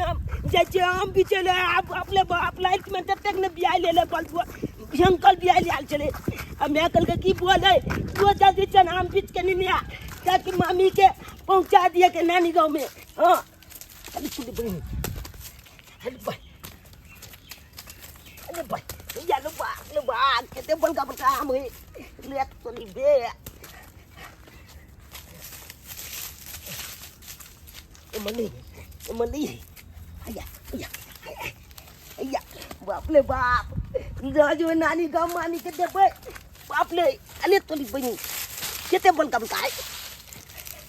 नाम जाइ छियै आम बिचै लए। आब अपने बाप लाइटमे जतेक ने बियाह लेले बलुआ भयंकर बियाह आयल छलै। आ माय कहलकै की बोले तू जल्दी चल आम बीच के नेने आ ताकि मामी के पहुंचा दिए के नानी गाँव में। हाँ अरे सुन बहिन, अरे बा, अरे बा, या लो बा, लो बा, कते बड़का बड़का आम है ले तो बे। मनी मनी हैया हैया हैया, बाप रे बाप, जो नानी गाँव मामी के देबै बाप रे। अरे तोरी बहिन कते बड़का बड़का है,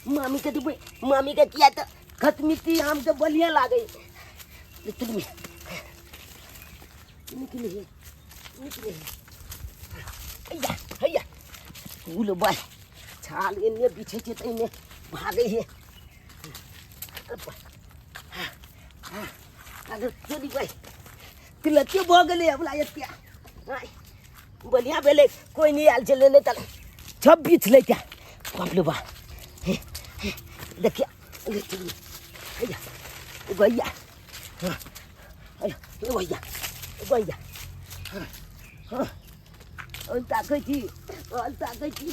मामी के देबै। मामी के किया तऽ खटमिट्टी आम के बढ़िया लागे। निकली निकली निकली, हैया हैया, फूल बस छाल एने बिछै छै तऽ एने भागै है। अरे चोरी भाई तिलके भऽ गेलै अबला एते बढ़िया भेलै, कोइ नहि आयल छलै, नहि तऽ सब बीछ लै क्या। बाप रे बा, देखिए भैया भैया भैया भैया, हाँ ताकै छी, ताकै छी।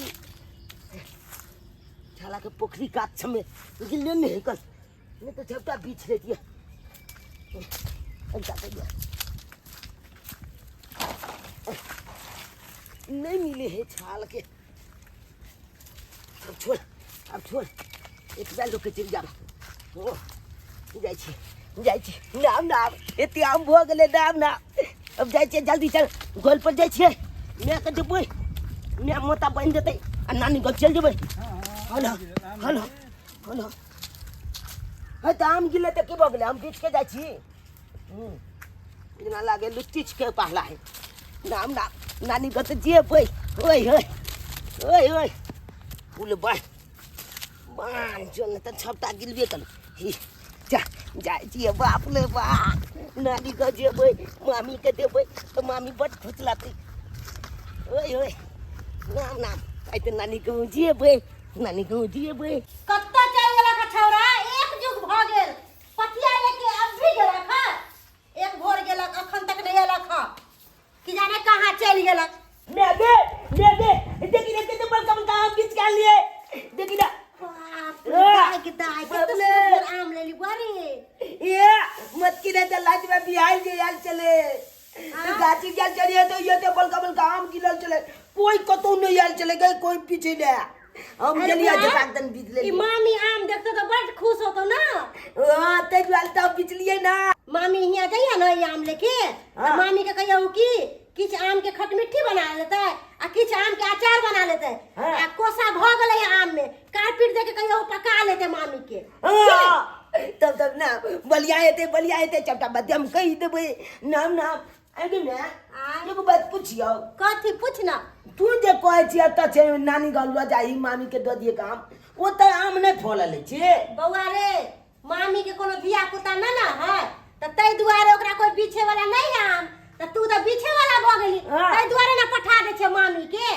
छाला के पोखरी कात छमे गिल्ले नहीं है कल, नहीं तो सबटा बीछ लेतिए। नहीं मिले है छाल के। अब छोड़, अब छोड़, एक बार लोग के चल जा। ओ जाइ छी, जाइ छी, नाम नाम एते आम भऽ गेलै, नाम नाम। अब जाइ छियै, जल्दी चल गोल पर जाइ छियै, मायके देबै, माय मोता बान्हि देतै आ नानी घर चलि जेबै। हल हल हल है तऽ आम गिरलै तऽ की भऽ गेलै, हम बीछ के जाइ छी। जेना लागे लुच्ची के पहला है। नाम नाम नानी घर तऽ जेबै। ओइ ओइ ओइ ओइ फूल बाह बान चल तऽ छपटा गिलबे कर। ही जा जाइ छियै, बाप रे बाप, नानी घर जेबै, मामीके देबै तऽ मामी बड खुश लगतै। ओइ ओइ नाम नाम आइ तऽ नानी गाँव जेबै, नानी गाँव जेबै। कतऽ चलि गेलक छौड़ा? एक जुग भऽ गेल पथिया लेके अब भी गेलक हँ, एक भोर गेलक अखन तक नहीं एलक हँ, कि जाने कहाँ चलि गेलक। मैं दे मैं दे देखी ना कितने बड़का बड़का आम बीच के लिए, देखी ना। बाप रे दाई के दाई, कते सुंदर आम लेली बुआरी। ये मत की रे लाज में बिहार जे आयल चले तो गाछी गेल चलिए तो ये तो बड़का बड़का आम गिरल चले, कोई कतौ नहीं आयल चले गए, कोई पीछे नहीं। हम अरे गेलियै बा, जटाक दन बीच ई लेलियै। मामी आम देखते तो बड़ खुश होतो ना। हां तै दुआरे तऽ बिचलियै ना। मामी हियाँ जइया ना ई आम लेके, तऽ मामी के कहियो कि किछु आम के खटमिट्ठी बना लेतै आ किछु आम के अचार बना लेतै। आ कोसा भऽ गेलै आम में कारपीट दे के कहियो पका लेतै मामी के। हाँ, तब तब ना बलिया हेतै, बलिया हेतै, सबटा बात हम कहि देबै। नाम नाम आगे ने एगो बात पुछियौ। कथी पूछ ना। तू जे कहै छियै एतऽ छै नानी गाँव लऽ जाही मामी के दऽ दियै आम, ओ तऽ आम नहि फलल छै। बौआ रे, मामी के कोनो धिया पुता न ना है तऽ ताहि दुआरे ओकरा कोई बीछे वाला नहीं है आम, तऽ तू तऽ बीछे वाला भऽ गेली। ताहि दुआरे ना पठा दै छै मामी के।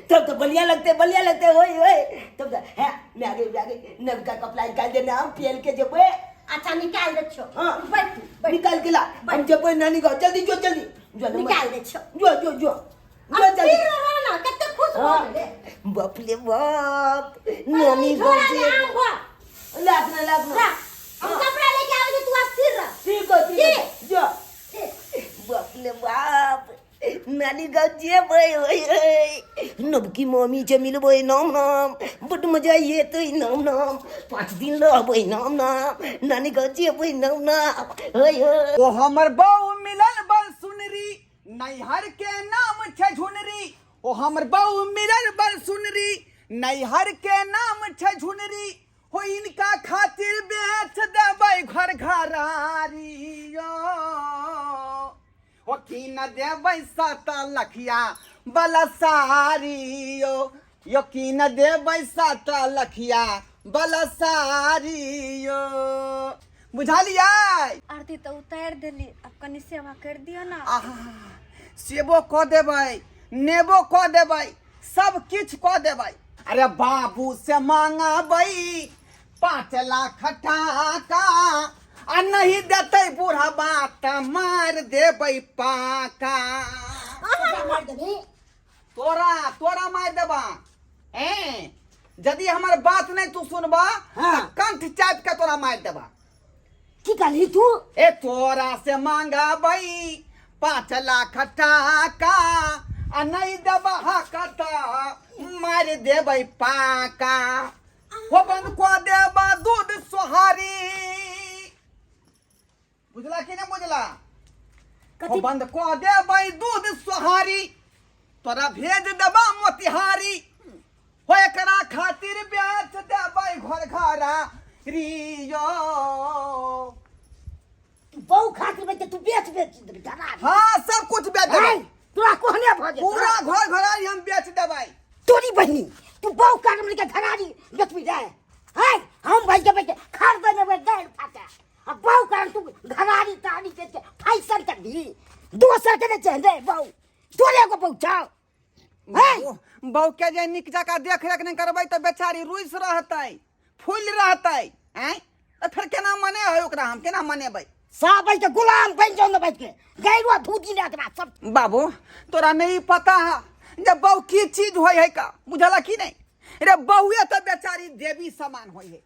तब तो बढ़िया लगते, बढ़िया लगते, ओए ओए तब तो है मैं आगे मैं आगे नवका कपड़ा निकाल देना, हम पहन के जेबै। अच्छा निकाल दे छो। बैठ तू, बैठ। निकाल के ला, हम जेबै नानी गाँव, जल्दी जो, जल्दी जो, निकाल दे छो। जो जो जो जो जल्दी रह ना, कते खुश भऽ गेलै। बाप रे बाप, नानी गाँव जेबै। लाख ना, लाख ना। हम कपड़ा लेके आबै छी, तू अस्थिर रह। ठीक हो, ठीक हो, जो। बाप रे बाप, नानी गाँव जेबै, ओए ओए नवकी मामी से मिलबै, नाम नाम बड मजा एतै, नाम नाम 5 दिन रहबै, नाम नाम नानी गाँव जेबै, नाम नाम ओए ओए। ओ हमर बहू मिलल बड़ सुनरी, नैहर के नाम छै झुनरी। ओ हमर बहू मिलल बड़ सुनरी, नैहर के नाम छै झुनरी। हो इनका खातिर बेच देबै घर घरारी, ओ की न देबै 7 लखिया बला सारी, यो यो की न देबै 7 लखिया बला सारी, यो बुझलियै? आरती तऽ उतारि देली, आब कनि सेवा कर दियौ ना। आहा, सेबो कऽ देबै, नेबो कऽ देबै, सब किछु कऽ देबै। अरे बाबू से मांगबै 5 लाख टाका, आ नहीं देतै बूढ़बा तऽ मारि देबै पाका। मार देबी। तोरा तोरा मारि देबा। ए यदि हमर बात नहीं तू सुनबा हाँ। तऽ कंठ चापि के तोरा मारि देबा। की कहली तू? ए तोरा से मांगबै 5 लाख टाका आ नहीं देबा हक तऽ मारि देबै पाका। हो बंद कऽ देबा दूध सोहारी। बुझला कि नहीं बुझला? हो कथी? बंद कऽ देबै दूध सोहारी, तोरा भेज देबा मोतिहारी। हो एकरा खातिर बेच देबै घर घरा रियो। तू बहु खातिर बेच, तू बेच बेच देबी धरा। हाँ सब कुछ बेच देबै। हैं? तोरा कोहने भऽ जेतौ? पूरा घर घरारी हम बेच देबै। तोरी बहिनी तू बहु कारण के धरारी बेचबी जाए हैं? हम भाई के बेच खर देने में दाल फाटा आ बहु कारण तू घरारी तारी बेच के फैशन कर दी। दोसर के नहीं चाहिए बहु, तोरे को बहु छौ। हैं? बहु के जे निक जकाँ देख रेख नहीं करबै तऽ बेचारी रुसि रहतै, फूलि रहतै। आँय तऽ फेर केना मने है ओकरा, हम केना मनेबै? साहब के गुलाम बन जाओ न बैठ के गैरो धूती ने एकरा सब। बाबू तोरा नहीं पता है जे बहु की चीज होय है का, बुझला की नहीं? रे बहुए तऽ बेचारी देवी समान होय है,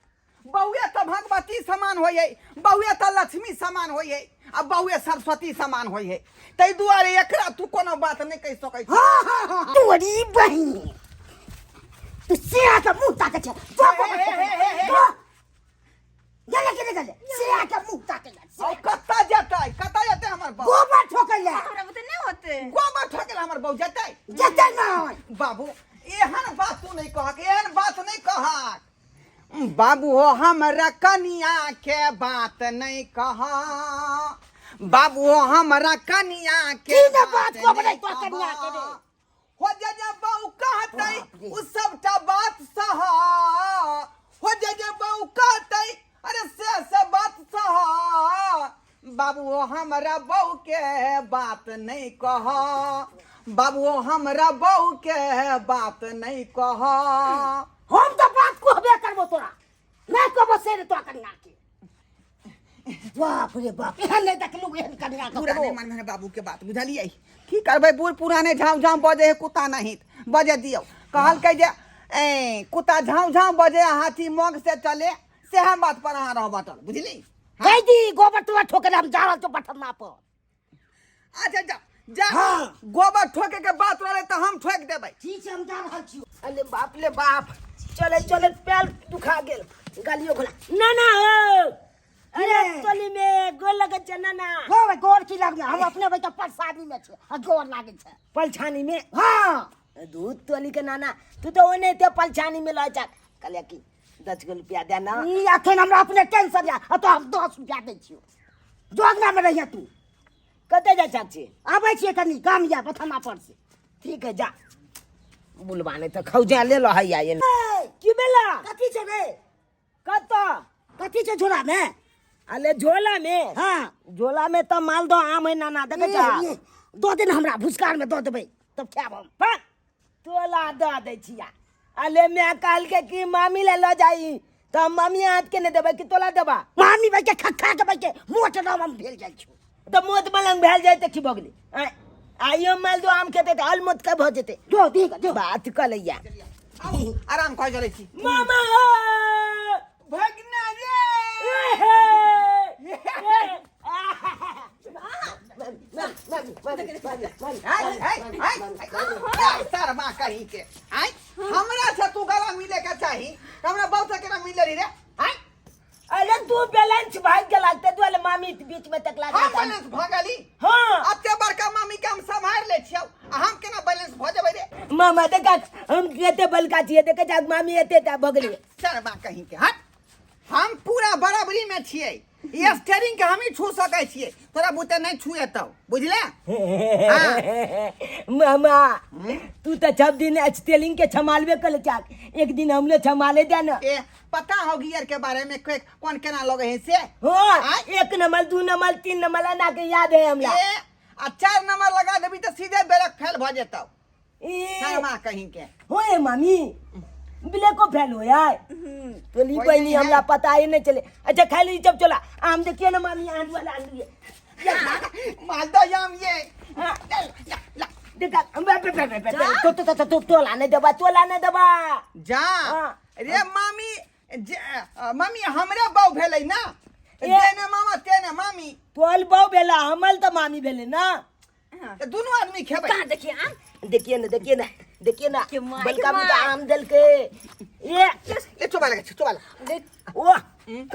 बहुए तऽ भगवती समान होय है, बहुए तऽ लक्ष्मी समान होय है आ बहुए सरस्वती समान होय है। ताहि दुआरे एकरा तू कोनो बात नहीं कहि सकै छी। हाँ, हाँ, हाँ, तोरी बहिनी तू सिया के मुंह ताके छे। जो हे, हे, हे, हे, हे। जो गेले गेले गेले सिया के मुंह ताके ले। आ कत्ता जेतै, कत्ता जेतै हमर बहु? गोबर ठोकै ले। हमरा बुते नहीं होते। गोबर ठोकै ले हमर बहु जेतै? जेतै नहीं। बाबू एहन बात तू नहीं कहक, एहन बात नहीं कहक। बाबू हो हमरा कनिया के बात नहीं कहा, बाबू हो हमरा कनिया के की ने बात कहबै नहीं तोरा कनिया के रे? हो जे जे बहु कहतै बाप रे। उ सबटा बात सहा, हो जे जे बहु कहतै अरे से सब बात सहा। बाबू हो हमरा बहु के बात नहीं कहा, बाबू हो हमरा बहु के बात नहीं कहा। हम तो बात कहबे करबो तोरा, नहीं कहबो से रे तोरा कनिया के। बाप रे बाप, एहन नहीं देखलू एहन कनिया के। पुराने मन में बाबू के बात बुझलियै की करबै? बूढ़ पुराने झाँव झाँव बजे है कुत्ता नहीं बजे दियौ। कहलकै जे ए कुत्ता झाँव झाँव बजे हाथी मग से चले, सेह बात पर अहाँ रह बटल, बुझली? कहि दी गोबर तोरा ठोके हम जा रहल छौ पठना पर। अच्छा जा जा। हाँ। गोबर ठोके के बात रहले तऽ हम ठोक देबै। ठीक छै, हम जा रहल छी। अरे बाप रे बाप, चले चले पैर दुखा गेल, गालियो खोला। ना ना हो अरे के? तोली में गोर लगै छै ना ना। हो बे, गोर की लगमे? हम अपने बच्चा परसादी में छै आ गोर लागै छै पलछानी में। हाँ। दूध तोली के नाना तू तो ओने ते पलछानी में लऽ जा। कहलियै कि 10 गो रुपया दे ना। ई अखन हमरा अपने टेंशन या, आ तो हम 10 रुपया दै छियौ। जोगना में रहिए तू। कतऽ जा चाची? आबै छियै कनी गाम या बथाना पर से। ठीक है जा। बुलबा नहि तऽ खौजा ले लऽ हैया ये। की भेला? कथी छै रे? कतऽ? कथी छै झोला में? अरे झोला में? हाँ। झोला में तऽ मालदह आम है नाना, देखै छा? ए, ए, दऽ दे ने हमरा, भुसकार में दऽ देबै तब खायब हम। पा, तोला दऽ दै छिया। अले मैं कहलकै कि मामी ले लऽ जाई तऽ हम मामी हाथ के नहि देबै कि तोला देबा? मामी भाई के खक्खा के भाई के मोट नाम हम भेल जाइ छौ। तऽ मोत मलंग भेल जाइ तऽ की भऽ गेलै? आँय, आइयो मालदह आम खेतै तऽ अल मोत के भऽ जेतै। जो दी जो बात कऽ लैया। आउ, आराम कऽ चलै छी। मामा हो! भगना रे। शर्मा कहीं के आय, हमरा से तू गला मिले के चाही, हमरा बहुत से केना मिले रही रे? आय अरे तू बैलेंस भाग गेला ते दुआरे मामी बीच में तकला। हम बैलेंस भऽ गेली? हाँ। एते बड़का मामी के हम सम्हारि लै छियौ आ हम केना बैलेंस भऽ जेबै रे? मामा देखा हम कते बलका छियै, देखे जा मामी एते टा भऽ गेलियै। शर्मा कहीं के हट, हम पूरा बराबरी में छियै। ई स्टेरिंग के हम ही छू सकै छियै, तोरा बुते नहीं छुएतौ, बुझले? हाँ। मामा तू तो सब दिन स्टेलिंग के छमालबे कर चाक, एक दिन हमले छमाले दे ना। ए पता हो गियर के बारे में कौन केना लगे है से? हाँ। आय? 1 नंबर 2 नंबर 3 नंबर ना के याद है हमला। ए आ 4 नंबर लगा देबी तो सीधे ब्रेक फेल भ जेतौ। ए शर्मा कहीं के। होए मामी ब्लैको फेल हो यार। तोली कोई बहनी नहीं हमरा है। पता ही नहीं चले। अच्छा खा ली जब चला आम देखिए ना मामी, आम वाला आलू ये। मालदा आम ये। हाँ, ला, ला, देखा बे बे बे बे बे तो तो तो तो तो लाने दबा, तो लाने दबा। जा। हाँ। रे मामी, मामी हमरे बहू भेलै ना। ए। जेने मामा तेने मामी। तोल बहु भेला, हमल तो मामी भेले ना। तऽ दुनू आदमी खेबै। कहाँ देखिए आम? देखिए ना, देखिए ना, देखिए ना। के माय, बलका के मुका my. आम देल के ये। ले चोबा लगा, चोबा लगा। देख। ओ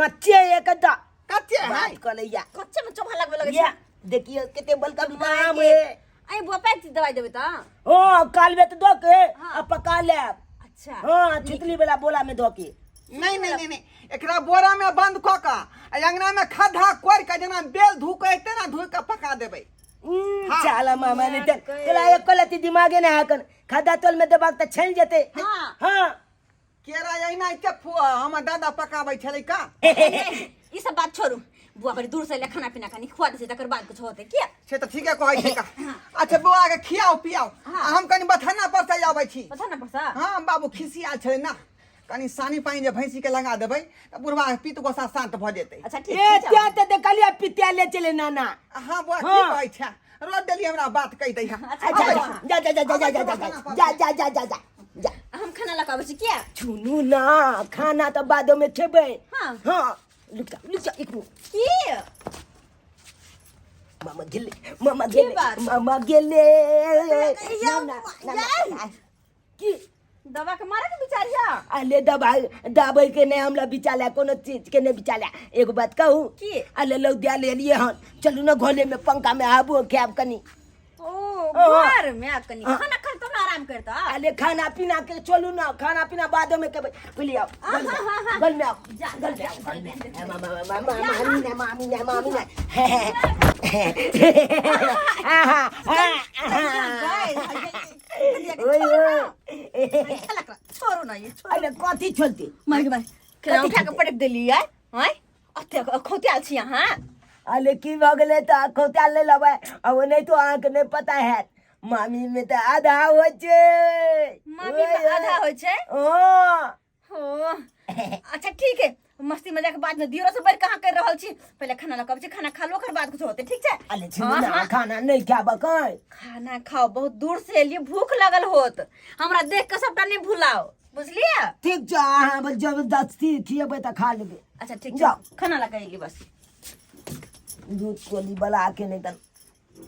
कच्चे एक दा। कच्चे है। बात कलैया। कच्चे में चोभा लगबे लगे ये छै। देखिए कते बलका मुका आम के। है। अरे बुआ पैक दवाई देबै तऽ? ओ कालबे तो दो के हाँ। आ पका लेब। अच्छा। हाँ, छितली वाला बोला में दो के। नहीं नहीं नहीं नहीं, एकरा बोरा में बंद कऽ कऽ आ अंगना में खद्धा कोरि कऽ जेना बेल धू कऽ एते ना धोइ कऽ पका देबै। हाँ। चाला मामा ने ते तोला एक कलती दिमागे ने हाकन खद्धा तोल में देबाक त छल जेते। हाँ। हाँ। केरा एहिना एते हमर दादा पकाबै छलै का। ई सब बात छोड़ू बुआ, बड़ी दूर से अयलै, खाना पीना कनी खुआ दै छै, तकर बाद कुछ होतै किया? से तऽ ठीके कहै छै का। अच्छा बौआ के खियाओ पियाओ। हाँ। आ हम कनी बथाना पर से आबै छी। बथाना पर से? हाँ बाबू खिसियाल छलै ना, कनी सानी पानी जे भैंसी के लगा देबै तऽ बुढ़वा के पीत गोसा शांत भऽ जेतै। अच्छा ठीक ए छै, त्या त देखलिया पितिया ले चले नाना। हाँ बौआ की हाँ। कहै छै, रोज देली हमरा बात कहि दै। अच्छा, अच्छा अच्छा। जा जा जा जा जा जा जा जा जा जा जा जा जा। हम खाना लऽ कऽ आबै छी किया? सुनू ना, खाना तऽ बादो में खेबै। हाँ। हाँ रुक जा, रुक जा एक मिनट। की? मामा गेले, मामा की गेले। बात? मामा गेले। या, ना, ना, ना, या। ना। की? दवा के मारे के विचार या? अले दबाई दबाई के नहीं हमरा बिचाला, कोनो चीज के नहीं बिचाला। एगो बात कहू? की? अले लौदिया ले लिए हन, चलू ना घोले में पंखा में आबो खायब कनी। ओ हाँ। घर में आ कनी हाँ। खाना खा तब ना आराम करता। अले खाना पीना के चलू ना, खाना पीना बादो में खेबै। बोलिए आओ, हाँ, हाँ, हाँ, हाँ। गल में आओ, जा, गल में आओ, गल में आओ। मामा, मामा, मामा, मामी ना, मामी ना, मामी ना। ओए, ओए। छोड़ू ना ये, छोड़ू। अरे कथी छोलती? मार के मार केना उठा के पटक देली यार। हैं अते खोतियाल छी अहाँ। अरे की भऽ गेलै तऽ खोता ले लेबै, आ ओ नहीं तो अहाँके नहीं पता हैत, मामी में तऽ आधा होइ छै। मामी में आधा होइ छै? हाँ। हो अच्छा ठीक है, मस्ती मजाक बाद में, दियो से बढ़ कहाँ कर रहल छी, पहले खाना लऽ के आबै छी, खाना खा लो ओकर बाद कुछ होते, ठीक छै? अरे छिनू हाँ, ना, हाँ। खाना नहीं खाबऽ कहीं। खाना खाओ, बहुत दूर से एलिए, भूख लगल होत, हमरा देख के सबटा नहीं भुलाओ, बुझलिए? ठीक छै, अहाँ बस जबरदस्ती खिएबै तऽ खा लेबै। अच्छा ठीक छै। जाओ। खाना लऽ के एली बस। दूध कोली बला के नहीं तन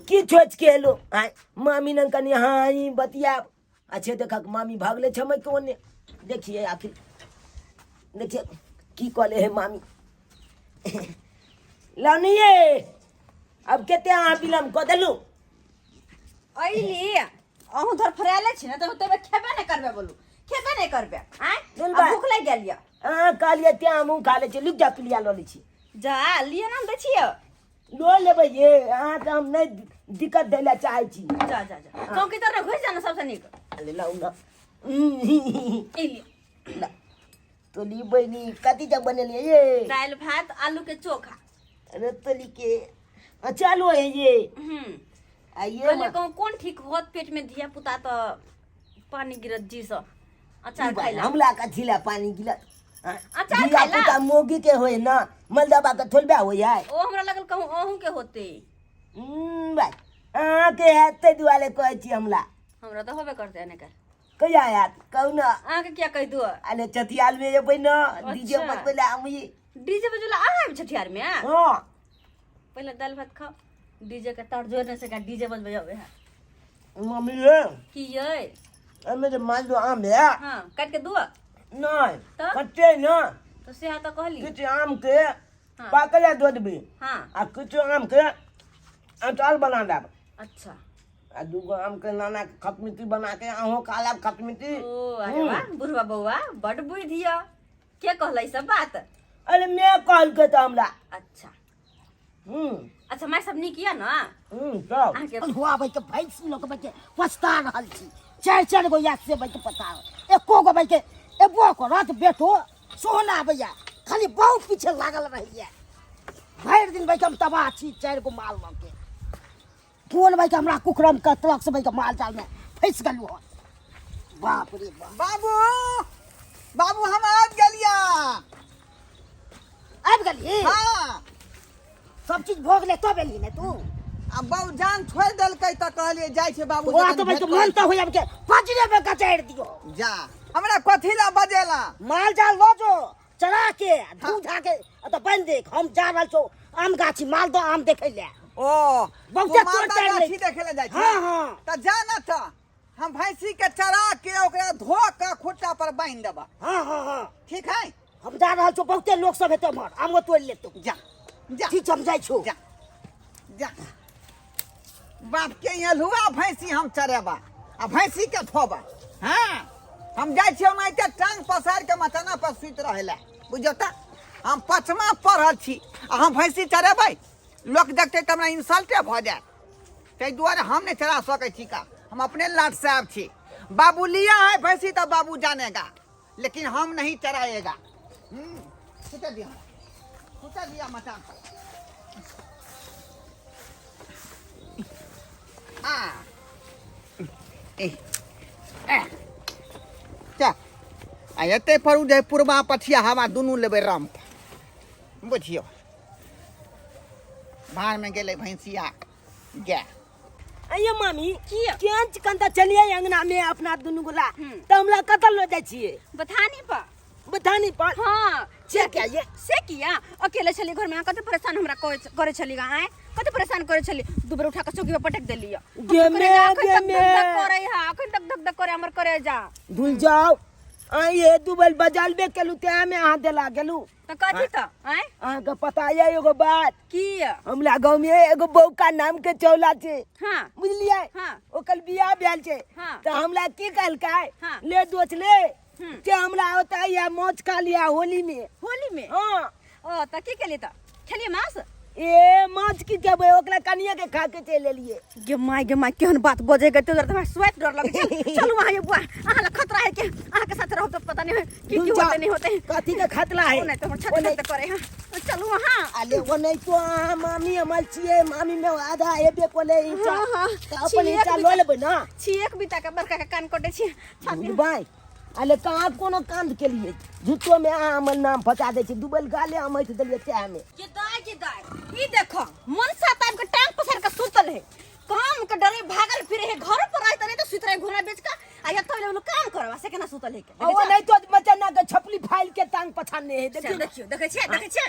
की सोच के एलो आय मामी नन कनी हाँ ई बतियाब। अच्छे देखक मामी भागले छमै कोने, देखिए आखिर देखिए की कहले है मामी। लानिए अब कते अहाँ विलम्ब कऽ देलू? अइली अहूँ धर फराले छी ना तऽ तबे खेबे नहि करबे, बोलू खेबे नहि करबे आँय? चल आ बा। भूख लागि गेल यऽ। अहाँ कहलियै तेँ हमहूँ खा लै छी। लुक जा, पिलिया लऽ लै छी। जा लिअ ना, हम दै छियै। लऽ लेबै ये, अहाँके हम नहि दिक्कत दै लए चाहै छी। जा जा जा, चौकी तर घुसि जा ना, सबसँ नीक। अरे लाउ ना। ई लिअ। ला तोली बहिनी, कथी जब बनेलियै ये? दालि भात आलू के चोखा। अरे तोली के अच्छा आलू है ये। आइए। कहले कहूँ कोन ठीक होत, पेट में धिया पुता तऽ पानी गिरत जी सँ अचार खाइ ला। हमला कथी ला पानी गिरत? हाँ? अचार धिया खाइ ला। पुता मोगी के होय ना, मलदबा के थोलबा होय है। ओ हमरा लगल कहूँ अहूँ के होते। भाई अहाँके हैत ताहि दुआरे कहै छी हमला। हमरा तऽ होबे करतै एने कर। कहिया हैत कहू ना? अहाँके किया कहि दू? अरे चतियाल में एबै ना, डीजे अच्छा। बजबै ला हम ई। डीजे बजबै ला अहाँ आबि छठियार में? हाँ। पहिले दालि भात खाओ, डीजे के तार जोड़ नहि सकै, डीजे बजबै अबै है। मम्मी ये। की यै? एहिमे जे मालदह आम है। हाँ, काटि के दू? नहि। तऽ? कच्चे ना। तऽ सेहा तऽ कहली। किछु आम के हाँ। पाकल दऽ देबै। हाँ। आ किछु आम के अचार बना देब। अच्छा। आ दूगो आम के नाना के खटमिट्टी बना के अहूँ खा लेब खटमिट्टी। ओ अरे वाह, बुढ़वा बौआ बड बुद्धि यऽ, के कहलै सब बात? अरे मैं कहलकै तऽ हमरा। अच्छा। हम्म। अच्छा माय सब नीक यऽ ना? सब। अहाँके हुआ के भैंसी लऽ के पछता रहल छी, चारि चारि गो या से के पता एको गो के एबो करत बेटो सोहना आबैया, खाली बहुत पीछे लागल रहैया भरि दिन भाई हम तबाह छी। चारि गो माल लऽ के कोन भाई हमरा कुकरम के ट्रक से भाई माल जाल में फंसि गेलहुँ हन। बाप रे बाप। बाबू। बाबू हम आबि गेलिया। आबि गेली? हाँ। सब चीज भऽ गेलै तब एली ने तू? आ बाबू जान छोड़ि देलकै तऽ कहलियै जाइ छै बाबू। ओकरा तो भाई मन तऽ होइया के पजरे में कचैड़ दियो। जा हमरा कथी ला बजेला? माल जाल लऽ जो चरा के धू धा के आ तऽ बनि देख, हम जा रहल छौ आम गाछी मालदह आम देखै ले। ओ बहुते तू तोड़ मालदह ताड़ि लै। गाछी देखै ले जाइ छी? हाँ, हाँ। तऽ जा न तऽ हम भैंसी के चरा के ओकरा धो के खुट्टा पर बान्हि देबा। हाँ हाँ हाँ ठीक है, हम जा रहल छौ, बहुते लोक सब हेतै उम्हर, आमो तोड़ि लेतौ। जा जा। ठीक छै, हम जाइ छौ। जा जा। बाप के यहाँ लुआ भैंसी हम चरेबा आ भैंसी के धोबा। हाँ हम जाइ छियै ओनाहिते टांग पसारि के मचाना पर सुति रहै लए, बुझियौ तऽ हम पचमा पढ़ल छी आ हम भैंसी चरेबै, लोक देखतै तऽ हमरा इंसल्टे भऽ जायत, ताहि दुआरे हम नहि चरा सकै छी का, हम अपने लाट साहब छी। बाबू लिया है भैंसी तऽ बाबू जानेगा, लेकिन हम नहीं चराएगा। सुते दिया, सुते दिया मचान पर। आ ए ए चल आ एते पर उ जे पूर्वा पछिया हवा दुनू लेबै रम्प, बुझियौ बाहर में गेलै भैंसिया गाय। अये मामी, की? केहन चिकन तऽ चलिए अंगना में अपना दुनू गोला, तऽ हमरा कतऽ लऽ जाइ छियै? बथानी पर। बथानी पर? हाँ। से क्या ये? से किया अकेले छली घर में, अहाँ कते परेशान हमरा करे छली गा, आँय कते परेशान करे छली, दू बेर उठा के चौकी पर पटक देली। गे मे, गे मे। करे हा अखन तक धक धक करे हमर करे जा। धुल जाओ, आइए दू बेर बजालबे केलू तें में अहाँ देला गेलू। तऽ कथी तऽ आँय? अहाँके पता ये एगो बात? की? हमरा गाँव में एगो बौका नाम के चौला छै। हाँ। बुझलियै? हाँ। ओकर बियाह भेल छै। हाँ। तऽ हमरा की कहलकै? हाँ। ले दोस्त ले के हमरा होता या माछ खा लिया होली में। होली में? हाँ। ओ तऽ की केलियै तऽ खेलियै माछ? ए माछ की खेबै, ओकरा कनिया के खा के चलि एलियै। गे माय गे माय, केहन बात बजै गे, तोरा तऽ हमरा स्वयं डर लगै छै। चलू अहाँ ये बुआ, अहाँ लग खतरा है के अहाँ के साथ रहब तऽ पता नहीं की की होते नहीं होते। कथी के खतरा है? ओ नहीं तो हमर छत ओ नहीं। छत करे हां, चलू अहाँ। अले ओ नहीं तो अहाँ मामी हमर छियै, मामी में आधा हेबे कोले ईचा। हाँ, हाँ। तऽ अपन छियै ईचा एक लऽ लेबै ना। छी एक बीता के बड़का के कान कटै छी छाती। बाय अले कहाँ कोनो कांड के लिए झूठो में अहाँ हमर नाम फंसा दै छी, डूबल गाले हम ऐठ देलियै चाह में। ये दाय ये दाय ई देखो मनसा टाइम के टांग पसार के सुतल है, काम के डरे भागल फिरे है, घर पर आय त नहीं तो सुत रहे घोड़ा बेच के आ या तो लोग काम करवा से केना सुतल है के। ओ नहीं तो मचना के छपली फाइल के टांग पछाने है। देखियो देखियो देखियो, देखै छियै देखै छियै।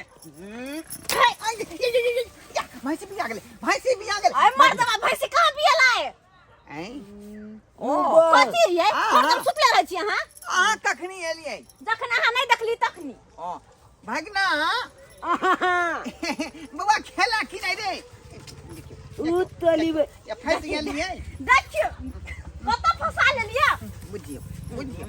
भैंसी बिया गेलै, भैंसी बिया गेलै। आय मर्दवा भैंसी कहाँ बिया लाए? ऐं? ओ कथी ये? हाँ, हरदम हाँ। सुतले रहै छी अहाँ? अहाँ कखनी एलियै? जखन अहाँ नहि देखली तखनी। ओ भगना बौआ खेला की नहीं रे? उ तली या फंस गेलियै। देखियो कतऽ फंसा लेलियै। बुझियौ बुझियौ।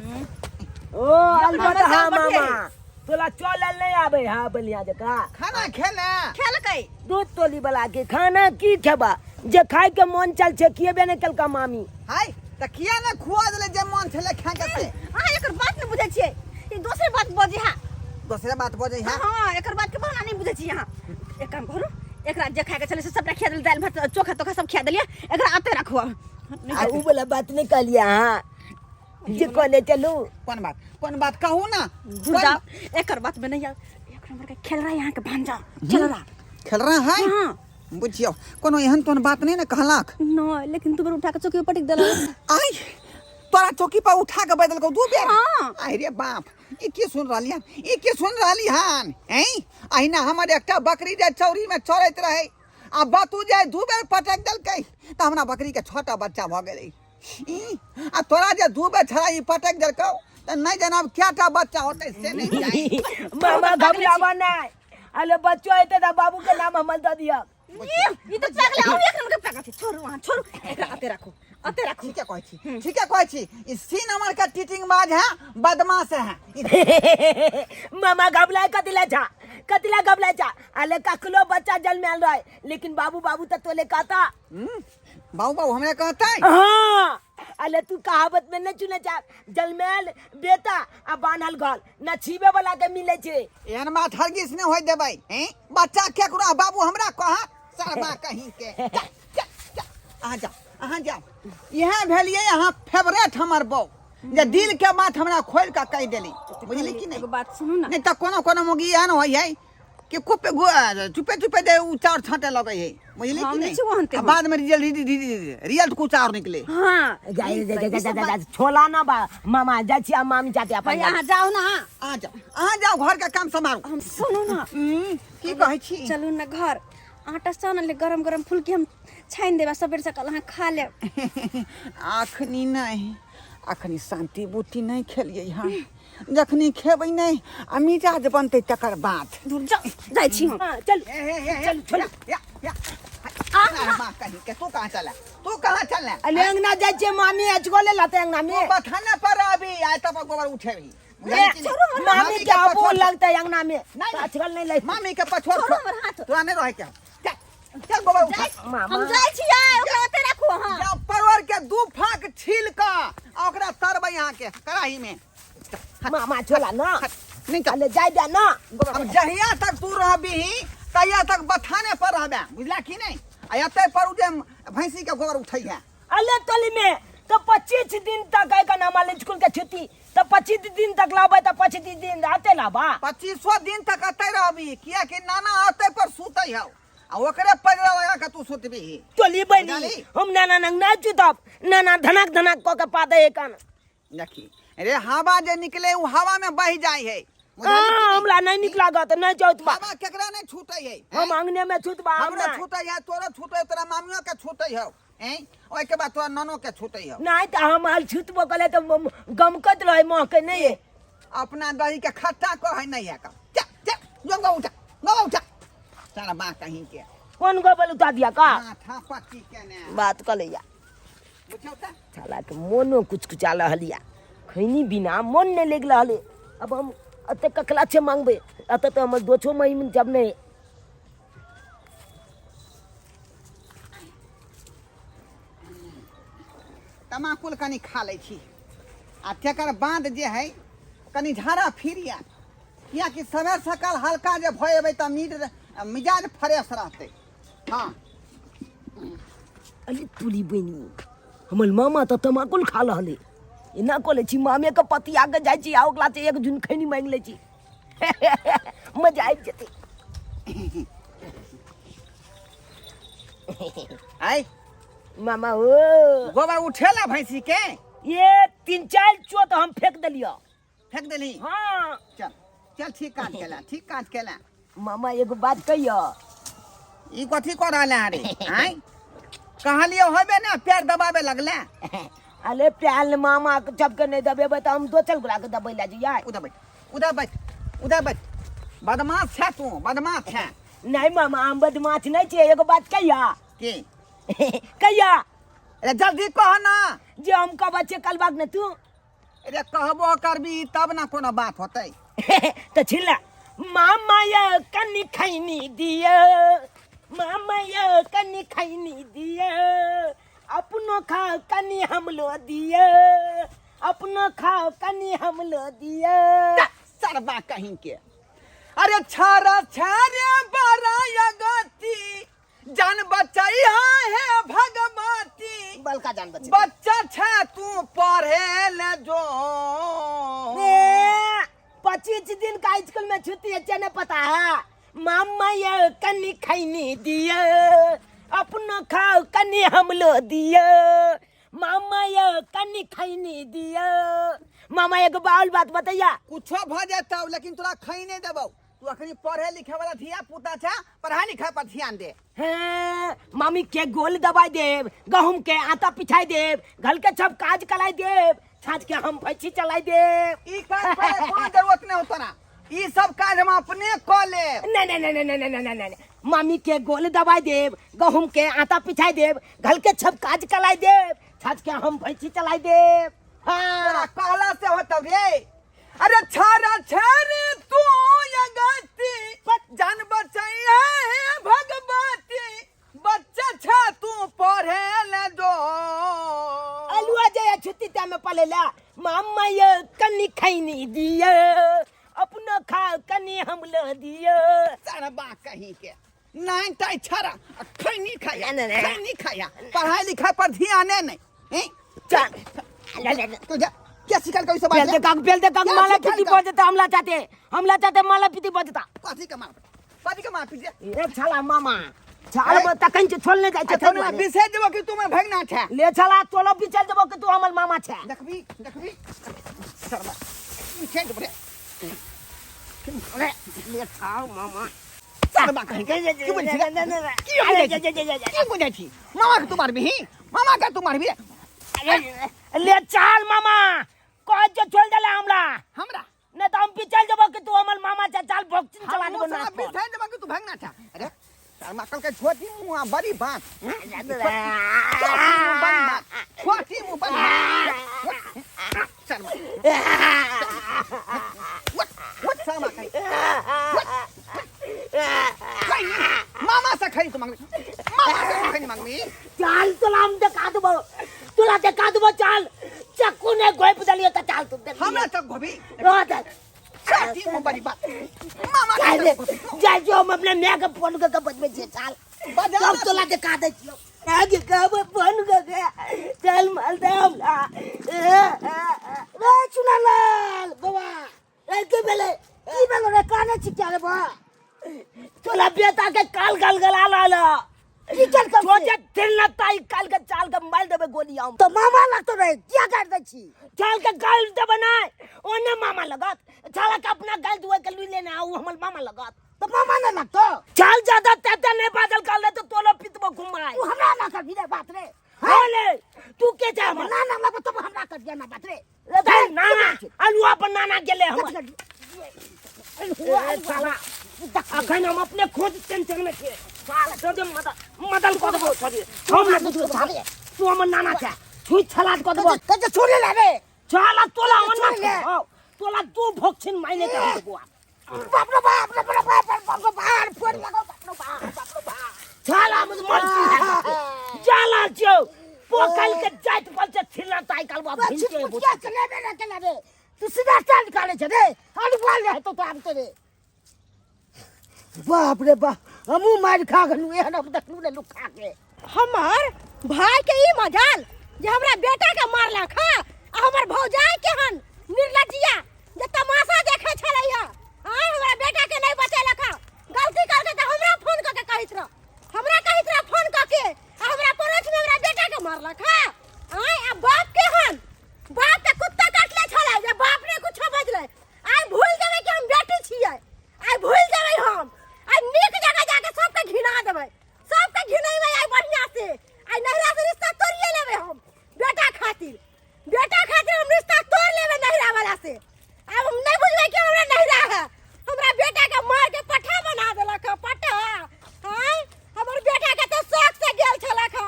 ओ अलबत हमर हाँ जान बढ़िया मामा तोला चलल नहीं आबे हा बलिया जका। खाना खेला? खेलकै। दूध तोली वाला के खाना की खेबा, जे खाय के मन चल छै खिएबे नहीं केलका मामी। हाय त किया ने खुआ देले जे मन छले खाय के से? अहाँ एकर बात नहीं बुझै छियै, ई दोसरे बात बजै हा। दोसरे बात बजै हा? हाँ एकर बात के बहाना नहीं बुझै छियै अहाँ। एक काम करू, एकरा जे खाय के छलै से सबटा खिया देलियै, दालि भात चोखा तोखा सब खिया देलियै, एकरा आते राखू आब। आ उ वाला बात नहीं कहलियै अहाँ जे कहले चलू। कोन बात कोन बात कहू ना? दूर जाओ, एकर बात में नहीं आओ। एक नंबर के खेल रहा है यहाँ के भांजा, खेल रहा। खेल रहा है? हाँ। बुझियौ कोनो एहन तोहन बात नहीं ने कहलक? नहीं, लेकिन तू बेर उठा के चौकी पर पटक देलक। आय तोरा चौकी पर उठा के बदल को दू बेर? हाँ। आय रे बाप, ई की सुन रहली हन, ई की सुन रहली हन? हैं अहिना हमर एकटा बकरी जे चौरी में चरैत रहे आ बतू जे दू बेर पटक देलकै तऽ हमरा बकरी के 6टा बच्चा भऽ गेलै। ई आ तोरा जे दू बेर छड़ा ई पटक देलकौ तऽ नहीं जनाब कएटा बच्चा होतै से नहीं जानि। मामा घबरावा नहीं, अरे बच्चो हेतै तऽ बाबू के नाम हमर दऽ दिअ। ई तऽ पागल है, एक नंबर के पागल छै। छोड़ू अहाँ छोड़ू, एकरा आते राखू आते राखू। ठीके कहै छी, ठीके कहै छी, ई सीन हमर के टीटिंग बाज है, बदमाश है। मामा घबराय कथिला छा, कथिला घबराय छा? अरे कखनो बच्चा जन्मायल रहे लेकिन बाबू बाबू तऽ तोले कहता। बाबू बाबू हमरा कहतै? हाँ अरे तू कहावत में नहीं चुने जा, जन्मायल बेटा आ बान्हल घर न छीबे वाला के मिले छै। एहन बात हरगिज नहीं होय देबै। हैं बच्चा केकरो बाबू हमरा कह सरबा कहीं के। चल, चल, चल। अहाँ जाओ अहाँ जाओ। इएह भेलियै अहाँ फेवरेट हमर बौ। जे दिल के बात हमरा खोल के कहि देली, बुझली कि नहीं? एगो बात सुनू ना। नहीं तो कोनो कोनो मोगी एहन होइ है कि कुप चुपे चुपे दे उ चाउर छांटे लगे है, बुझली हम कि नहीं नहीं? छी ओहन तेहन। आ बाद में रिजल्ट रिजल्ट कुछ और निकले। हाँ। जा, जा, जा, जा, जा, जा, छोला ना बा मामा, जाइ छी आ मामी जाते अपन। भाई अहाँ जाउ ना। आ जाओ, अहाँ जाओ, घर के काम संभारू। हम सुनू ना। की कहै छी? चलू ना घर, आटा सान ले, गरम गरम फुलकी हम छानि देब, सबेर सकाल अहाँ खा लेब। अखनी नहीं, अखनी शांति बूटी नहीं खेलिए। हाँ, जखनी खेबै नहीं आ मिजाज बनतै तकर बाद। दूर जाउ, जाइ छी हम। हाँ, चल चल चल या या माँ कहीं के तू कहाँ चला, तू कहाँ चला? अरे अंगना जाइ छियै मामी, अचगोले लाते अंगना तू में। बथाना पर अभी आय तब गोबर उठेबी। मामी के अबो लगतै अंगना में। नहीं। अचगल नहीं लै। मामी के पछोड़ छोड़ो हमर हाथ। तोरा नहीं रहे के, चल चल गोबर उठा। मामा हम जाइ छी, आइ ओकरा ओते राखू अहाँ। जाओ परवर के दू फाँक छील क आ ओकरा तरबै यहाँ के कड़ाही में। मामा छोला ना। नहीं चल। अरे जाय दे ना। अब जहिया तक तू रहबी तहिया तक बथाने पर रहबे, बुझला कि नहीं? आ एते पर उ जे भैंसी के गोबर उठै है। अले तोली में तो 25 दिन तक है का नाम स्कूल के छुट्टी, तो 25 दिन तक लाबे तो 25 दिन आते लाबा। 25 दिन तक अते रहबी, किया कि नाना अते पर सुतै हौ आ ओकरे पजरा लगा के तू सुतबी। तोली बनी बुझली? हम नाना नंग ना चुतब, नाना धनक धनक क के पा दे कान। देखी रे, हवा जे निकले उ हवा में बह जाय है। हाँ, हमरा नहीं निक लागत, नहीं चौत बा। हवा केकरा नहीं छूटै है? हम अंगने में छूतबा। हम हमरो नहीं। छूटै है, तोरो छूटै, तोरा मामियो के छूटै हौ, हैं? ओहि के बाद तोरा ननो के छूटै हौ। नहीं तो हम हाल छूतबो कले तो गमकत रहे मुँह के नहीं। अपना दही के खट्टा कहै नहीं है का। चल चल जो गौ उठा, गौ उठा सारा बा कहीं के। कौन गोबल उठा दिया का? माथा पट्टी के ने बात कर लिया। बुझौ त साला के मोनो कुछ कुछ आल हलिया, खैनी बिना मन नहीं लग रहा। अब हम अत ककला छे मांगबे, अत तो हमर दोछो महीन जब नहीं। तमाकुल कनी खा लै छी आ तकर बाद जे है कनी झाड़ा फिरिया, कियाकि सवेर सकाल हल्का जे भऽ एबै तऽ मीट मिजाज फ्रेश रहतै। हाँ। अरे तुली बनी, हमर मामा तऽ तमाकुल खा रहले, एना कऽ लै छी मामे के पतिया के जाइ छी आ ओकरा से एक झुन खैनी मांगि लै छी, मजा आबि जेतै। आइ मामा ओ गोबर उठेला भैंसी के? ये 3-4 चोट हम फेंक देलियो। फेंक देली? हाँ। चल चल, ठीक काज केला, ठीक काज केला। मामा एगो बात कहियो। ई कथी कऽ रहल है रे? आँय कहलियो होबे ना, पैर दबाबे लगले। अरे प्याल मामा के जब के नहीं दबेबै तऽ हम दोसर गोरा के दबै ला जइयै। उधर बैठ, उधर बैठ, उधर बैठ। बदमाश छै तू, बदमाश छै। नहीं मामा, हम बदमाश नहीं छियै। एगो बात कहिया? की? कहिया? अरे जल्दी कह ना। जे हम कहबै छियै कलबाक ने तू। अरे कहबो करबी तब ना कोनो बात होतै। तऽ छिला मामा ये कनी खैनी दिय, मामा ये कनी खैनी दिय, अपनो खाओ कनी हमलो दिय, अपनो खाओ कनी हमलो दिय। सरबा कहीं के। अरे छारा छारे बारा गति जान बचाई है भगवती। बलका जान बचे। बच्चा छे तू पढ़े ले जो। 25 दिन का स्कूल में छुट्टी है, नहीं पता है। मामा ये कनी खैनी दिय, अपनो खाओ कनी हमलो दिय, मामा ये कनी खैनी दिय। मामा एगो बाउल बात बतैया। कुछो भ जेतौ लेकिन तोरा खै नहीं देबौ। तू अखनी पढ़े लिखे वाला धिया पुता छे, पढ़ाई लिखाई पर ध्यान दे। हैं, मामी के गोल दबाई देब, गहूम के आटा पिछाई देब, घर के सब काज कराई देब, छाछ के हम भैंसी चलाई देब। ई काज करे कोनो जरूरत नहीं होता ना, ई सब काज हम अपने क लेब। नहीं नहीं नहीं नहीं नहीं नहीं नहीं, मामी के गोल दबाई देब, गहूम के आटा पिछाई देब, घर के सब काज कराई देब, छाछ के हम भैंसी चलाई देब। हाँ। तोरा कहला से होतौ रे। अरे छारा छारे तू यगती जान बचाई है भगवती, बच्चा छा तू पढ़े ले जो। अलुआ जया छुट्टी टाइम में पले ला। मामा ये कनी खैनी दिए, अपना खा कनी हम ल दिए। सारा बा कहीं के नहीं ताई छारा खैनी खाया, नहीं, नहीं, नहीं। खैनी खाया, पढ़ाई लिखाई पर ध्यान नहीं। हैं? चल। तू जा। क्या सिखाल का सब बेल दे काक बेल दे काक क्या माला सिखाल पीती का? बजता हमला चाहते, हमला चाहते माला पीती बजता। कथी के मार, कथी के मार पीती? ए छाला मामा छाल तखन छै छोड़ने जाइ छै। अच्छा ना बिसै देबो कि तू में भगना छै। ले छाला तोलो बिचल देबो कि तू हमर मामा छै। देखबी देखबी शर्मा बिसै देबो रे। अरे ले छाल मामा शर्मा कहीं के की बोलै छी की बोलै छी की बोलै छी? मामा के तू मारबी, मामा के तू मारबी? ले चाल मामा कह जे छोड़ देला हमरा। हमरा नहीं तो हम बिचल देबो कि तू हमर मामा छै। चाल भोक्सिन चला देबो ना। बिसै देबो कि तू भगना छै। अरे शर्मा कल के छोटी मुंह बड़ी बात, छोटी मुंह बड़ी बात, छोटी मुंह बड़ी बात। शर्मा what what Sharma कहीं मामा से खरी तू मांगबी, मामा से खरी मांगबी। चाल तोला हम देखा देबो, तोला देखा देबो। चाल चक्कू ने गोप देलियो त चाल तू देख। हमरा तक गोभी रोत छोटी मुंह बड़ी बात मामा जाय के रे, जाय जो हम अपने my के फोन के बजबे छियै। चाल बजा सब तोला देखा दै छियौ। आगे कहब फोन के चल माल दे हमरा। रे चुनालाल बाबा रे के भेलै, की भेलो रे? काने छी क्या रे बा? तोला बेटा के काल गाल गला लाल की चल कर सोचे दिल न ताई काल के चाल के मार देबे गोली हम। तो मामा लगतो रे, किया काट दै छी? चाल के गाल देबे नै ओने मामा लगत। चाल के अपना गाल दुए के लुइ लेने आऊ हमर मामा लगत। तो मामा न लगतो? चाल ज्यादा तेते नहीं बाजल काल ले तो तोलो पितबो घुमाई। तू हमरा ना कर रे बात रे। हां ले तू के जा हमर ना ना लगतो तो हमरा कर दिया ना बात रे। रे नाना अलुआ पर नाना गेले हमर। साला अखन हम अपने खुद टेंशन में छियै। साला तो दे मदल मदल कऽ देबो छोड़ी। हम ना बुझबो तू हमर नाना छै, छुई छलाट कऽ देबो। कते छोड़े ला रे। छाला तोला ओना छोड़े ले। तोला दू भोक्षिन माइने के हम देबो। बाप रे बाप रे बाप रे बाप रे बाप फोड़ लगो बाप रे बाप बाप रे बाप। छाला मुझ मर जाला छियौ पोखल के जाइत पर से छिलना ताई काल बाप भिनके छिटपुटिया चले रे चले रे। तू सीधा चाल निकाले छे रे। अरे बोल रे तो आब तो रे। बाप रे बाप हमू मार खा गेलू एहन हम देखलू ने लोग खा के। हमर भाई के ई मजाल जे हमरा बेटा के मारलक ह आ हमर भौजाई के हन निर्लज्जिया जे तमाशा देखे छलै ह। आय हमरा बेटा के नहीं बचेलक ह। गलती करके त हमरा फोन क के कहैत रह, हमरा कहैत रह फोन क के आ हमरा पड़ोस में हमरा बेटा के मारलक ह। आय आ बाप के हन बाप के कुत्ता काटले छलै जे बाप ने कुछो बजलै। आय भूल जेबै कि हम बेटी छियै, आय भूल जेबै हम। आय नीक जगह जाके सबके घिना देबै, सबके घिनेबै आय बढ़िया से। आय नैहरा से रिश्ता तोड़िए लेबै हम बेटा खातिर, बेटा खातिर हम रिश्ता तोड़ लेबै नैहरा वाला से। आब हम नहीं बुझबै कि हमरा नैहरा है। हमरा बेटा के मार के पट्ठा बना देलक ह, पट्ठा। आय हमर बेटा के तो शौक से गेल छलक ह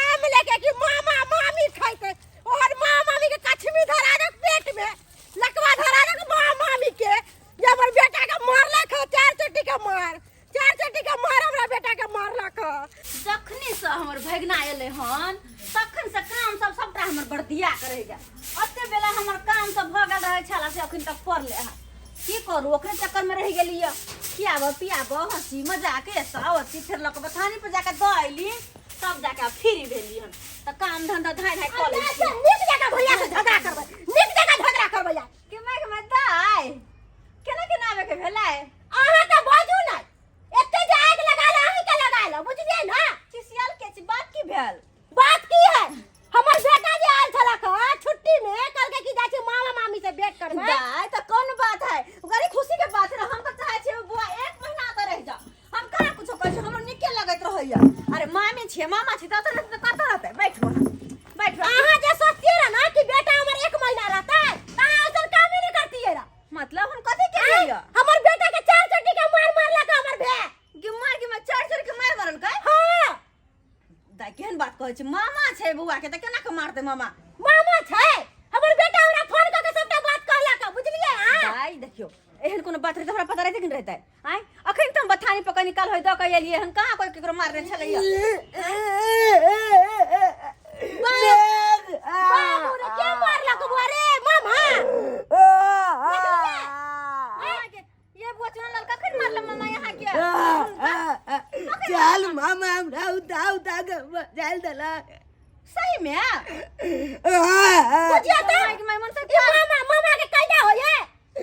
आम लेके कि मामा मामी खैतै। ओहर मामा मामी के कछमी धरा देलक पेट में, लकवा धरा देलक मामा मामी के जे हमर बेटा के मारलक ह। चार चोटी के मार, चार चोटी के मार हमरा बेटा के मारलक ह। जखनी से हमर भगना एलै हन तखन से काम सब सबटा हमर बर्दिया के रहि गेल। ओते बेला हमर काम सब भऽ गेल रहै छल से अखन तक पड़ले हन। की करू ओकरे चक्कर में रहि गेलियै। खियाबऽ पियाबऽ हंसी मजाक एतऽ ओतऽ फेर लऽ कऽ बथानी पर जाके दऽ अयली तब जाके आब फ्री भेली हन। तऽ काम धंधा धाय धाय कऽ लै छी। नीक जगह भैया से झगड़ा करबै, नीक जगह झगड़ा करबै यार। के माय के माय दाय केना केना आबे के भेलै? अहाँ तऽ बाजू नहि, एते जे आगि लगा ले अहीं के लगा ले, बुझलियै ना? खिसियल के छी, बात की भेल? बात की है, हमर बेटा जे आयल छलक हँ छुट्टी में कहलकै कि जाइ छी मामा मामी से भेंट करबै। दाय तऽ कोन बात है, बड़ी खुशी के बात है। हम तऽ चाहै छियै बुआ एक महीना तऽ रहि जाओ, हम कहाँ कुछो कहै छी, हमर नीके लगैत रहैया। अरे मामी छियै मामा छी तऽ रहतै कतऽ रहतै? बैठू अहाँ बैठू। अहाँ जे सोचतियै रह ना कि बेटा हमर एक महीना रहतै तऽ अहाँ ऐसन कामे नहि करतियै रह। मतलब हम कथी केलियै? हमर बेटा के चार चोटी के मार मारलक हमर भाय। गे मार के मार चार चोटी के मार मारलकै? हाँ। दाय केहन बात कहै छी, मामा छै बौआ के तऽ केना के मारतै मामा? मामा छै हमर बेटा, हमरा फोन कऽ के सबटा बात कहलक, बुझलियै अहाँ? दाय देखियौ एहन कोनो बात रहै तऽ हमरा पता रहतै कि नहि रहतै? आँय अखन तऽ हम बथानी पर कनी काल होय दऽ के एलियै हन, कहाँ कोइ केकरो मारने छलैया? बाबू रे के मारलक बुआ रे मामा? ये बुआ चुनलाल कखन मारल मामा यहाँ के? चल मामा हमरा उठा उठा के बजायल देलक। सही में बुझिया त माय के माय मन से ई मामा मामा के कैदा होये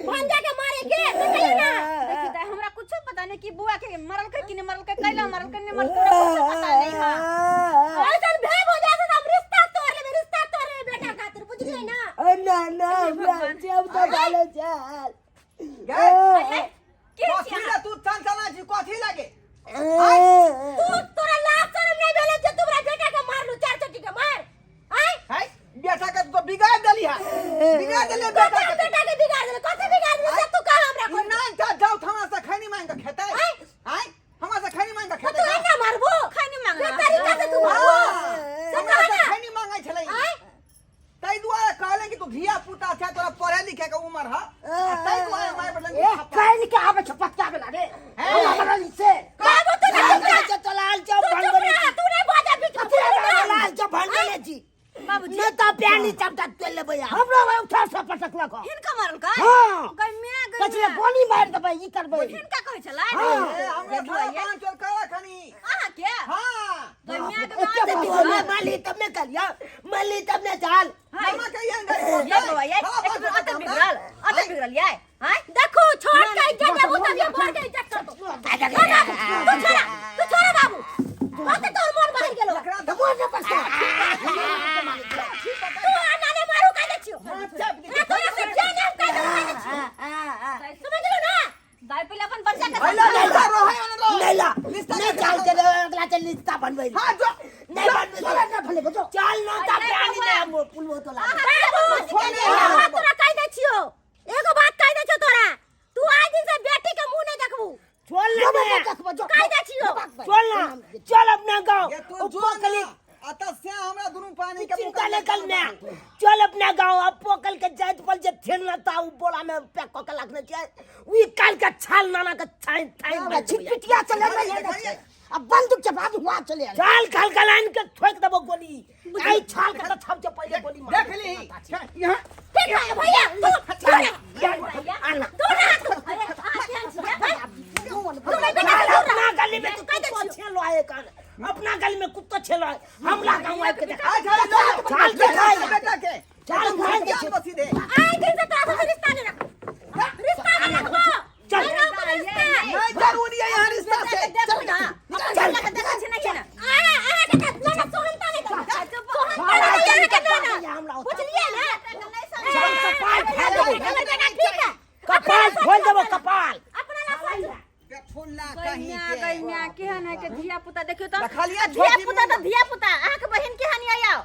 भंजा के मारे के से कहियो ना देखी दाई हमरा कुछो पता नहीं कि बुआ के मरल के कि नहीं मरल के कैला मरल के नहीं मरल के हमरा कुछो पता नहीं है ऐसन भेब हो जाए त हम रिश्ता तोड़ लेबे, रिश्ता तोड़ लेबे बेटा खातिर, बुझलियै ना? ना ना हमरा जब तो डालो चल। गए के कथी छियै ला तू चंचला छी कथी लागे? तू तोरा लाज शरम नहीं भेलै जे तू हमरा बेटा के मारलू चार चोटी के मार आय? है बेटा के तो बिगाड़ देली है, बिगाड़ देली बेटा कथी के। बेटा के बिगाड़ देले? कथी बिगाड़ देले से तू कहा हमरा ई कोन नहीं था जाओ हमरा से खैनी मांग के खेतै। आय? आय हमरा से खैनी मांग के तो खेतै। तू एना मारबो? खैनी मांगना। से तरीका से तू मारबो से हमरा कहा से ना? खैनी मांगै छलै। आय? ताहि दुआरे कहले कि तू धिया पुता छै, तोरा पढ़े लिखे के उम्र ह, आ ताहि दुआरे माय बटन ए काइन के आबै छै पत्ता वाला रे हमरा मरल से। बाबू तू नहीं चुप रह। चलाल जाओ तू चुप रह, तू नहीं बाजा बीच में, बुझली ना? लाल जो भंगले जी बाबूजी न त प्यानी चपटा तेल लेबै हमरा वही उठा से पटकलक। हिनका मरल का? हाँ। गई मैं गई कछले मैं। गोली मारि देबै ई करबै। हिनका कहै छलै? हाँ। ए हमरा बुआ ये। पांच चोर करा खनी। अहाँ के? हां। गई मैं के एते मार बात। मली तब ने कलिया मली तब ने चाल मामा के यन गई ये बउआ ये एक बेर अते बिगड़ल, अते बिगड़ल ये हां। देखू छोड़ के इज्जत देबू तब ये बढ़ के इज्जत कर दो। तू छोड़ा, तू छोड़ा बाबू, बात तोर मन बहल गेलो। एकरा तो मोर न पछता। तू आना ने मारू का दे छियो। ना तोरा से जान हम का दे छियो, समझलो ना? दाई पहिले अपन बच्चा के भैला लिस्ता रहै ओने रह। नहीं ला लिस्ता नहीं के चाल चले अगला चल लिस्ता बनबै। हां जो नहीं बनबै छोड़ा न भले बजो। चल न त प्यानी दे हम पुलवो तो ला। बाबू एगो बात तोरा कह दे छियो, एगो बात कह दे छियो तोरा, तू आज दिन से बेटी के मुंह नहीं देखबू। चल जो ना मैं देखबो जो। कह दे छियो। चल ना चल अपना गांव ये तू जो पोकली ना अत से हमरा दुनू पानी के चिंता नहीं कल मैं चल अपना गांव अब पोकल के जात पर जे थेन ना ता उ बोला में पैक क के रखने छै उ काल के छाल नाना के छाइन छाइन हमरा छिटपिटिया चले रही है अब बंदूक के बाद हुआ चले आले। छाल खाल के लाइन के ठोक देबो गोली आई छाल के त छप जे पहिले गोली मार। देख ली यहां। ठीक है भैया तू चल दूर आना रह तू, अरे अहाँ केहन छियै? तू नहीं बेटा चल से दूर रह। अपना गली में तू कुत्तो छेलो है कान अपना गली में कुत्तो छेलो है हमला गांव आके देख। अच्छा छाल के खाई बेटा के चल खाई जान बसी दे। आज दिन से तोरा से रिश्ता नहीं रखबो, रिश्ता नहीं रखबो। चल। नहीं रखबो रिश्ता। नहीं जरूरी है यहां रिश्ता से। देखू ना अपन बच्चा के देखै छी नहीं ना? आ आ के त ना सोहनता नहीं करबो, सोहनता नहीं अहाँ के ना, बुझलियै ना? चल कपाल फाड़ देबो। बेटा ठीक है। कपाल फोड़ देबो कपाल। अपना ला सोच। बेठुल्ला गई कहीं म्या के गई म्या केहन है के धिया पुता देखियो त। देखलियै धिया छोटी पुता त मुन्ना। धिया पुता अहाँ के बहिन केहन यै आउ?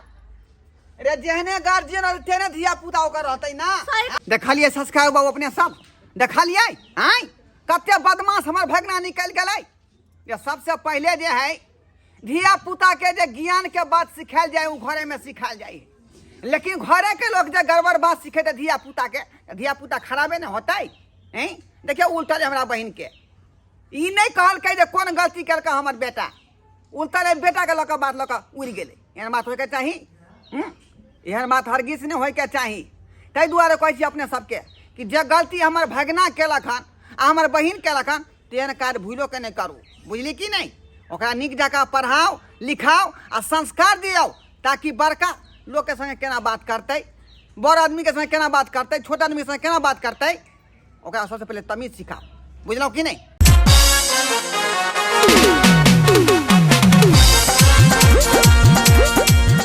रे जेहने गार्जियन और तेहने धिया पुता ओकर रहतै ना। सही। देखलियै संस्कार बाबू अपने सब देखलियै आय कते बदमाश हमर भगना निकलि गेलै। जे सबसे पहिले जे है धिया पुता के जे ज्ञान के बात सिखायल जाय उ घरे में सिखायल जाय, लेकिन घरे के लोग जे गड़बड़ बात सिखेतै धिया पुता के, धिया पुता खराबे ने होतै। हैं देखियौ उल्टल हमरा बहिन के ई नहीं कहलकै जे कोन गलती केलकै हमर बेटा, उल्टल बेटा के लऽ कऽ बात लऽ कऽ उड़ि गेलै। एहन बात होइके चाही? एहन बात हरगिज नहि होइके चाही। ताहि दुआरे कहै छी अपने सबके कि जे गलती हमर भगना केलक हन आ हमर बहिन केलक हन तेहन कार्य भूलो के नहि करू, बुझली कि नहि? ओकरा नीक जकाँ पढ़ाउ लिखाउ आ संस्कार दियौ ताकि बड़का लोकके संगे केना बात करतै, बड़ आदमीके संगे केना बात करतै, छोट आदमीके संगे केना बात करतै, ओकरा सबसँ पहिले तमीज सिखाउ, बुझलहुँ कि नहि?